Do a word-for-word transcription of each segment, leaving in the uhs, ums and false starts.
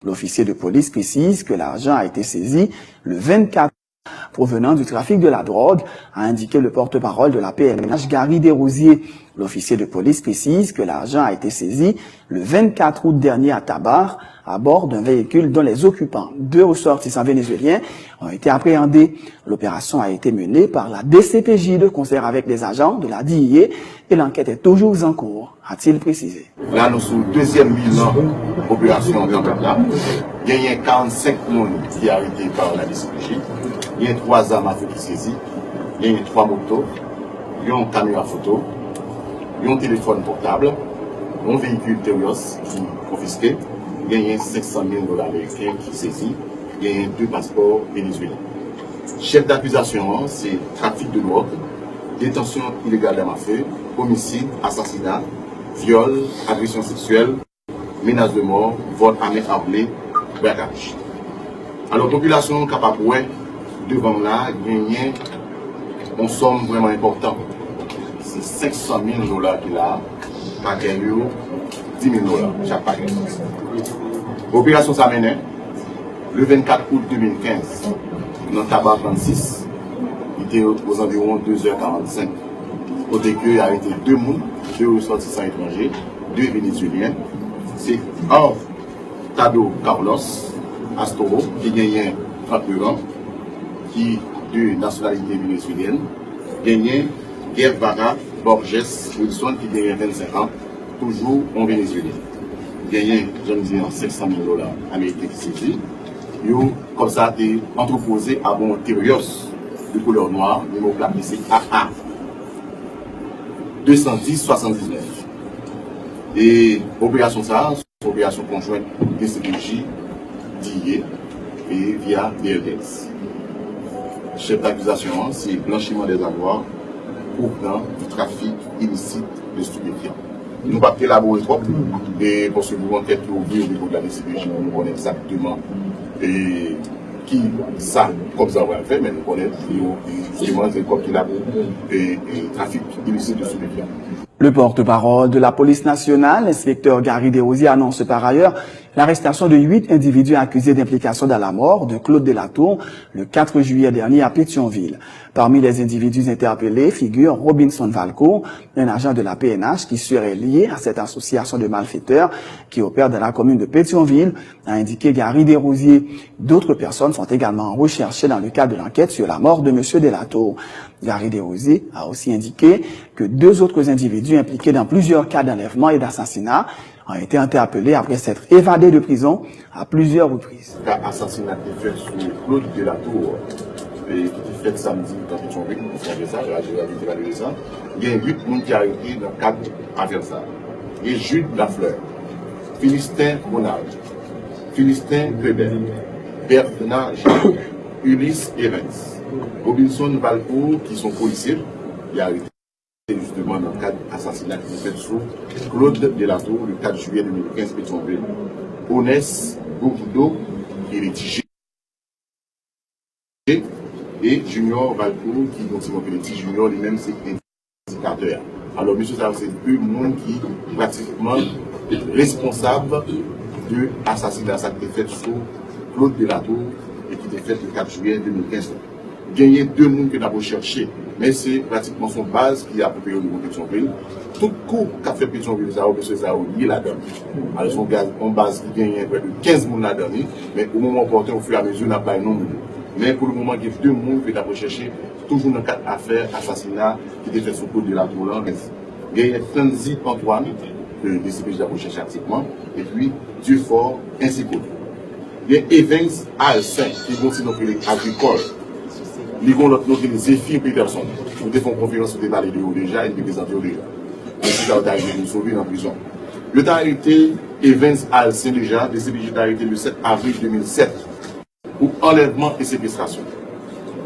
L'officier de police précise que l'argent a été saisi le vingt-quatre provenant du trafic de la drogue, a indiqué le porte-parole de la P N H, Gary Desrosiers. L'officier de police précise que l'argent a été saisi le vingt-quatre août dernier à Tabar, à bord d'un véhicule dont les occupants, deux ressortissants vénézuéliens, ont été appréhendés. L'opération a été menée par la D C P J de concert avec des agents de la D E A et l'enquête est toujours en cours, a-t-il précisé. La, nou sou dezyèm bilan operasyon Tanpèt la. Genyen karannsenk moun ki arete pa la D C P J. Genyen twa zam afe ki sezi. Genyen twa moto, yon kamera foto, yon telefòn pòtab, yon veyikil Terios ki konfiske. Genyen senk san mil dola ameriken ki sezi. Genyen de paspò venezuelyen. Chèf dakizasyon an se trafik de dwòg, detansyon ilegal dam afe, omisid, asasina, vyòl, agresyon seksyèl, menas de mò, vòl a men ame, brakaj. Alò, popilasyon an kapab wè devan m la, genyen yon sòm vrèman enpòtan. Se senk san mil dola ki la, pakè yo, dis mil dola chak pakè. Operasyon sa mennen le vennkat out de mil kenz, nan Taba trannsis, li te ozanviwon de zè karannsenk, kote ke yo arete de moun, de resòtisan etranje, de venezuelyen, se Hurtado Carlos Astoro, ki genyen tranntenevan, ki de nasyonalite venezuelyèn, genyen Guevara Borges Wilson, ki genyen vennsenk an, toujou yon venezuelyen. Genyen, jan m di an, senk san mil dola ameriken ki sezi. Yo, kòb sa te antrepoze a bò yon Terios de koulè nwa, nimewo plak li se A A de san dis swasanndiznèf. E operasyon sa a, se yon operasyon konjwent D C P J, D E A, e via D L T S. Chèf dakizasyon an, se blanchiman dè zavwa pwovenan di trafik ilisit de stipefyan. Nou p ap elabore twòp, e paske pou ankèt yo ouvri o nivo de la D C P J pou nou konnen egzakteman, e, ki sa kòb sa pral fè, men nou konnen yo, jisteman, se kòb ki la pou, e, e, trafik ilisit de stipefyan. Le porte-parole de la police nationale, l'inspecteur Gary Desrosiers, annonce par ailleurs l'arrestation de huit individus accusés d'implication dans la mort de Claude Delatour le quatre juillet dernier à Pétion-Ville. Parmi les individus interpellés figure Robinson Valcourt, un agent de la P N H qui serait lié à cette association de malfaiteurs qui opère dans la commune de Pétion-Ville, a indiqué Gary Desrosiers. D'autres personnes sont également recherchées dans le cadre de l'enquête sur la mort de monsieur Delatour. Gary Desrosiers a aussi indiqué que deux autres individus impliqués dans plusieurs cas d'enlèvement et d'assassinat ont été interpellés après s'être évadés de prison à plusieurs reprises. Ka asasina ki te fèt sou Claude Delatour, e, ki te fèt samdi nan Petyonvil, nou sonje sa, radyo a te pale de sa. Gen uit moun ki arete nan kad afè sa. Gen Jude Lafleur, Philistin Ronald, Philistin Krebel, Bernard Jean, Ulysse Evans, Robinson Valcourt, ki se yon polisye, li arete jisteman nan kad asasina ki te fèt sou Claude Delatour le kat jiyè de mil kenz, Petyonvil. Onès Bourdeau, ki rele Ti J, e Junior Valcourt, ki gon ti non ki rele Ti Junior, li menm se endikatè a. Alò, mesye sa yo se de moun ki pratikman responsab de asasina sa ki te fèt sou Claude Delatour e ki te fèt le kat jiyè de mil kenz la. Genyen de moun ke n ap rechèche, men se pratikman se yon baz ki apwopriye o nivo Petyonvil. Tout kou k ap fèt Petyonvil sa yo, mesye sa yo ye ladan l. Alò, se yon gaz, yon baz ki genyen prè de kenz moun ladan li, men o moman opòten, ofiramezu, n ap bay non moun yo. Men pou le moman, gen de moun ke n ap rechèche, toujou nan kad afè asasina ki te fèt sou Claude Delatour lan. Genyen Franzy Antoine, ke D C P J ap rechèche aktivman, epi Dieufort Ensikot. Gen Evens Alcin, ki gon ti non ki rele Agrikòl. Li gon lòt non ki rele Zéphir Peterson. Nou te fè yon konferans, nou te pale de yo deja, e nou te prezante yo deja. Mesye sa yo te arete Missouri nan prizon. Yo te arete Evens Alcin deja, D C P J te arete le sèt avril de mil sèt. Pou anlèvman e sekestrasyon.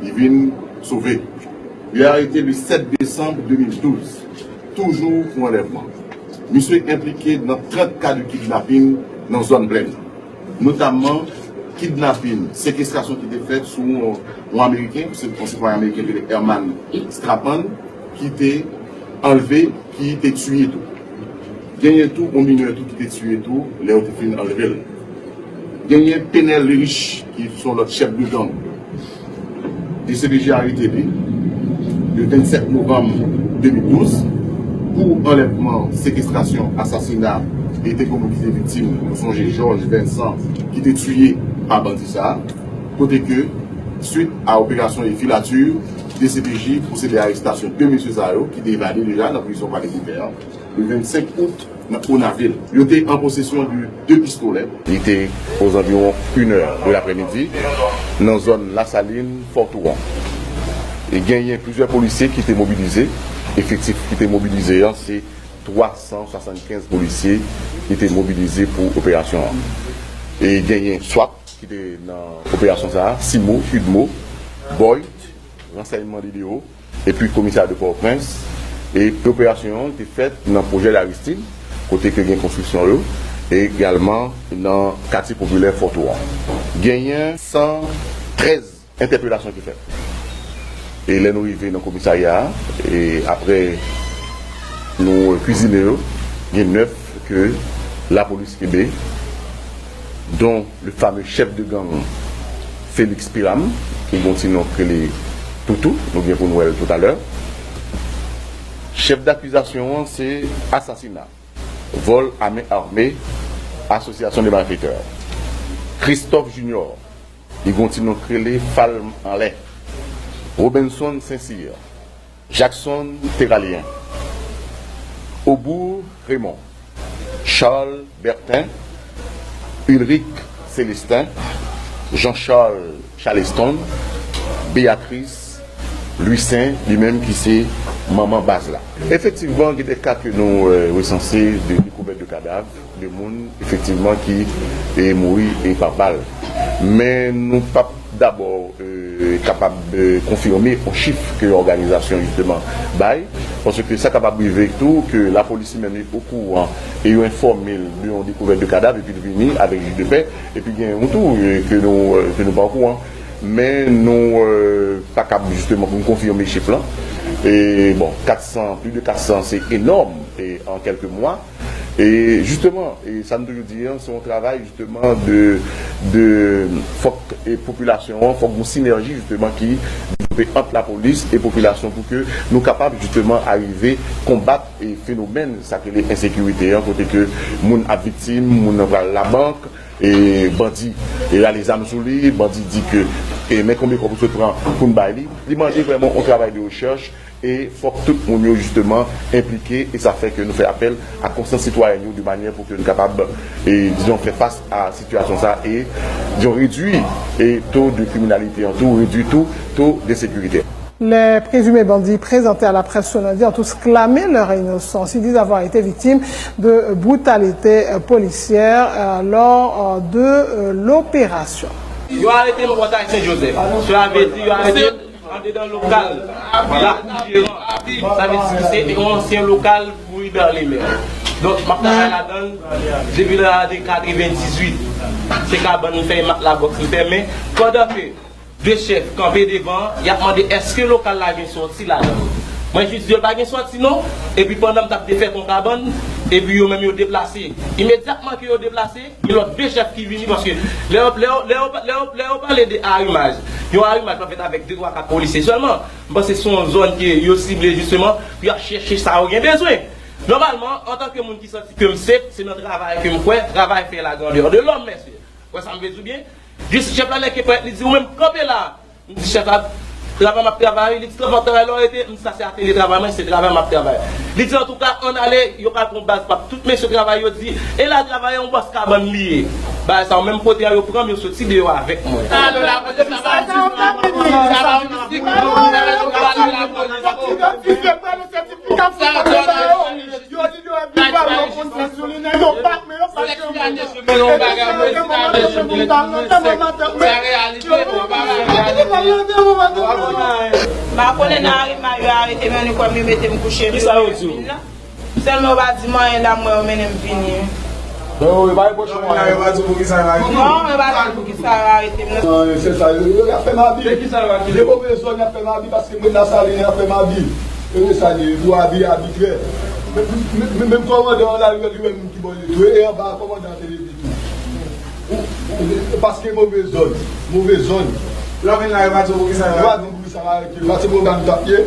Li vin sove. Yo arete le sèt desanm de mil douz, toujou pou anlèvman. Misye enplike nan trant ka de kidnapin nan zòn plèn, notamman kidnapin, sekestrasyon ki te fèt sou yon, yon Ameriken, se yon sitwayen ameriken ki rele Herman Strapan, ki te anlve, ki te tiye tou. Genyen tou yon minè tou ki te tiye tou, lè yo te fin anlve l. Genyen Penel Lerich, ki se yon lòt chèf de gang. D C P J arete li le vennsèt novanm de mil douz pou anlèvman, sekestrasyon, asasina e te gen moun ki te viktim. Nou sonje Georges Vincent ki te tiye pa bandi sa a. Kote ke, swit a operasyon e filatè, D C P J pwosede a arestasyon de mesye sa yo ki te evade deja nan prizon Palè Depè an le vennsenk out nan Onavil. Yo te an posesyon de de pistolè. Li te ozanviwon inè de laprèmidi nan zòn Lasalin, Fò Touran. E genyen plizyè polisye ki te mobilize. Efektif ki te mobilize an se twa san swasannkenz polisye ki te mobilize pou operasyon an. E genyen swat ki te nan operasyon sa a, Simo, Udmo, Boyd, ransèyman Dedeo, epi komisarya de Pòtoprens. E operasyon an te fèt nan pwojè Laristid, kote ke gen konstriksyon yo, e egalman nan katye popilè Fò Touran. Genyen san trèz entèpelasyon ki fèt. E lè nou rive nan komisarya a, e apre nou kwizine yo, gen nèf ke lapolis kenbe, dont le fameux chef de gang Félix Piram, ki gon ti non k rele Toutou, nou gen pou n wè l toutalè. Chèf dakizasyon an se asasina, vol à main armée, association de malfaiteurs. Christophe Junior, li gon ti non k rele Fal Anlè. Robenson Saint-Cyr, Jackson Terralien, Aubour Raymond, Charles Bertin, Ulric Célestin, Jean-Charles Charleston, Béatrice, Louissaint, li menm ki se manman baz la. Efektivman, gen de ka ke nou, euh, resanse de dekouvèt de kadav de moun, efektivman, ki, e, mouri, e, pa bal. Men nou p ap dabò, e, kapab, e, konfime yon chif ke òganizasyon, jisteman, bay, paske sa kapab rive tou ke lapolis li menm li okouran e yo enfòme l de yon dekouvèt de kadav epi l vini avèk jij de pè, epi gen yon tou, e, ke nou, e, ke nou pa okouran. Men nou, e, pa kab jisteman pou n konfime chif lan. E, bon, kat san, plis de kat san, se enòm, e, an kèlke mwa. E jisteman, e sa n toujou di an, se yon travay jisteman de, de, fòk, e, popilasyon an, fòk gon sinèji jisteman ki devlope ant lapolis e popilasyon pou ke nou kapab jisteman arive konbat, e, fenomèn sa k rele ensekirite an, kote ke moun ap viktim, moun nan pral labank, e bandi, e rale zam sou li, bandi di ke, e men konbyen kòb ou sot pran pou n bay li. Li mande vrèman yon travay de rechèch, e fòk tout moun yo jisteman enplike, e sa fè ke nou fè apèl a konsyans sitwayèn yo de manyè pou ke nou kapab, e dizon, fè fas a sitiyasyon sa, e dizon, redwi, e to de kriminalite an tou, redwi tou to de sekirite. Les présumés bandits présentés à la presse ce lundi ont tous clamé leur innocence. Ils disent avoir été victimes de brutalité, euh, policière, euh, lors, euh, de, euh, l'opération. Yo arete m Pòtay Sen Jozèf. Sa vle di yo arete m andedan lokal lakou jeran. Sa vle di se yon ansyen lokal pou Hubert Lemaire. Donk, m ap travay ladan l depi lane katrevendizuit. Se kabann m fè, mat labòks m fè, men pandan ke de chèf kanpe devan, y ap mande èske lokal la gen sòti ladan l. Mwen jis di yo pa gen sòti non, epi pandan m t ap defèt yon kabann, epi yo menm yo deplase. Imedyatman ke yo deplase, gen lòt de chèf ki vini, paske lè yo, lè yo, lè yo, lè yo, lè yo pale de arimaj, yon arimaj pa fèt avèk de, twa, kat polisye sèlman. M panse se yon zòn ke yo sible jisteman pou y ap chèche sa yo gen bezwen. Nòmalman, antanke moun ki santi ke m sèt, se nan travay ke m kwè, travay fait la grandeur de l'homme, mesye. Wè sa m vle di w byen? Jis chèf la nèk parèt, li di, "Ou menm, kanpe la." M di, "Chèf la, travay m ap travay." Li di, "Travay, travay la w rete?" M di, "Sa se atelye travay mwen, se travay m ap travay." Li di, "Antouka, ann ale, yo pral pran baz p ap tout mesye travay yo di, e la travay yon bòs kabann li ye." Bagay sa yo, menm kote a yo pran m, yo soti deyò avèk mwen. Alò, lapolis, sa pa yon mistik, sa pa yon mistik, sa pa yon mistik. Yo di yo epi ba yo konsyans sou li, nèg yo pa, men yo pa. M pa konnen nan arimaj yo arete m, yo kwè m, yo mete m kouche. Kisa yo di w? Sèlman yo pa di m anyen, la m wè yo mennen m vini. Non, yo pa repwoche w anyen. Yo pa di w poukisa yo arete w. Non, yo pa di m poukisa yo arete m, non. Non, se sa, yo, yo, y ap fè m abi. De kisa yo akize w? De move zòn, y ap fè m abi, paske mwen Lasalin, y ap fè m abi. E se sa l ye, pou abi abitrè. Men, men, men, menm kòmandan an la, li wè, li wè moun ki bò l ye tou. E anba a, kòmandan an te leve tou. Ou, ou, Paske move zòn, move zòn. Lè w vin la, yo pa di w poukisa yo la. Yo pa di w poukisa yo la, yo pa di w poukisa yo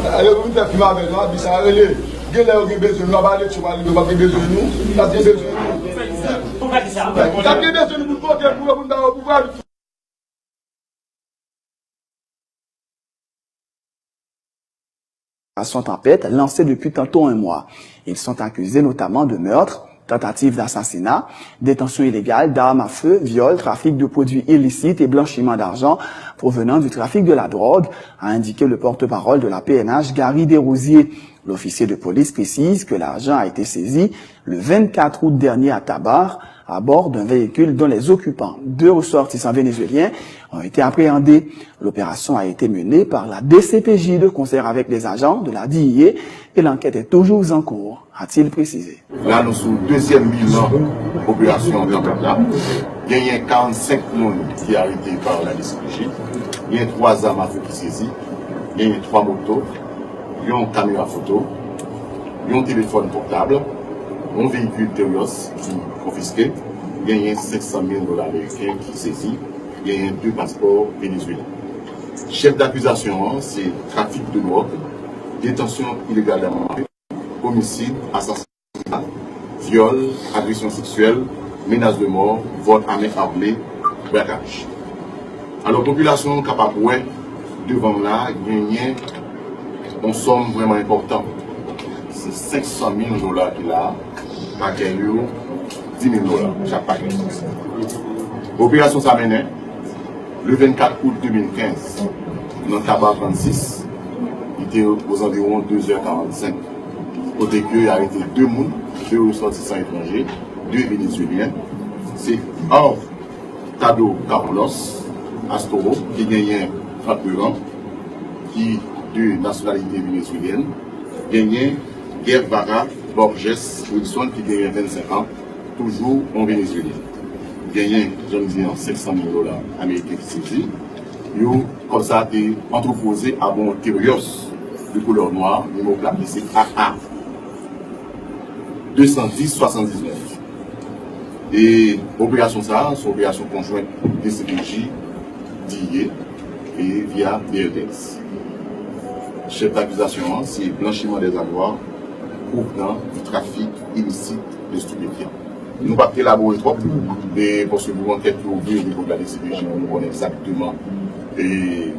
la. Yo vin fè fim avè nou, abi sa rele. Gen lè yo gen bezwen nou, anba eleksyon, pa gen bezwen nou, pa gen bezwen nou. Yo pa di sa. Yo gen bezwen nou pou n vote pou yo, pou n ba yo pouvwa. Opération Tempête, lancée depuis tantôt un mois. Ils sont accusés notamment de meurtre, tentative d'assassinat, détention illégale d'armes à feu, viol, trafic de produits illicites et blanchiment d'argent provenant du trafic de la drogue, a indiqué le porte-parole de la P N H, Gary Desrosiers. L'officier de police précise que l'argent a été saisi le vingt-quatre août dernier à Tabar, à bord d'un véhicule dont les occupants, deux ressortissants vénézuéliens, ont été appréhendés. L'opération a été menée par la D C P J de concert avec les agents de la D E A et l'enquête est toujours en cours, a-t-il précisé. La, nou sou dezyèm bilan operasyon Tanpèt la. Genyen karannsenk moun ki arete pa la D C P J. Genyen twa zam afe ki sezi. Genyen twa moto, yon kamera foto, yon telefòn pòtab, yon veyikil Terios ki konfiske, genyen senk san mil dola ameriken ki sezi, genyen de paspò venezuelyen. Chèf dakizasyon an se trafik de dwòg, detansyon ilegal dam afe, omisid, asasinay, vyòl, agresyon seksyèl, menas de mò, vòl a men ame, brakaj. Alò, popilasyon an kapab wè devan m la, genyen yon sòm vrèman enpòtan. Se senk san mil dola ki la, pakè yo, di mil dola chak pakè. Operasyon sa mennen le vennkat out de mil kenz, nan Taba trannsis, li te ozanviwon de zè karannsenk, kote ke y arete de moun, de resòtisan etranje, de venezuelyen, se Artado Carlos Astoro, ki genyen trannde an, ki de nasyonalite venezuelyèn, genyen Guevara Borges Wilson, ki genyen vennsenk an, toujou yon venezuelyen. Genyen, jan m di an, senk san mil dola ameriken ki sezi. Yo, kòb sa te antrepoze a bò yon Terios de koulè nwa, nimewo plak li se A A de san dis swasanndiznèf. E operasyon sa a, se yon operasyon konjwen D C P J, D E A, e via D L T S. Chèf dakizasyon an, se blanchiman dè avoirs provenant du trafic illicite de stupéfiants. Nou p ap elabore twòp, e paske pou ankèt yo ouvri o nivo de la D C P J, pou nou konnen egzakteman, e,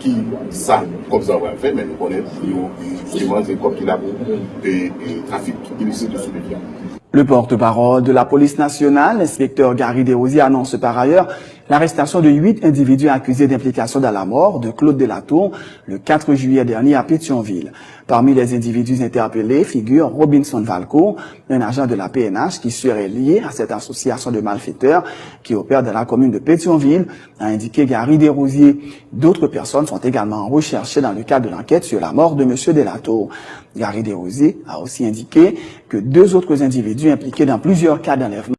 ki sa kòb sa pral fè, men nou konnen yo, jisteman, se kòb ki la pou, e, e, trafik ilisit de stupéfiants. Le porte-parole de la police nationale, l'inspecteur Gary Desrosiers, annonce par ailleurs l'arrestation de huit individus accusés d'implication dans la mort de Claude Delatour le quatre juillet dernier à Pétion-Ville. Parmi les individus interpellés figure Robinson Valcourt, un agent de la P N H qui serait lié à cette association de malfaiteurs qui opère dans la commune de Pétion-Ville, a indiqué Gary Desrosiers. D'autres personnes sont également recherchées dans le cadre de l'enquête sur la mort de monsieur Delatour. Gary Desrosiers a aussi indiqué que deux autres individus impliqués dans plusieurs cas d'enlèvement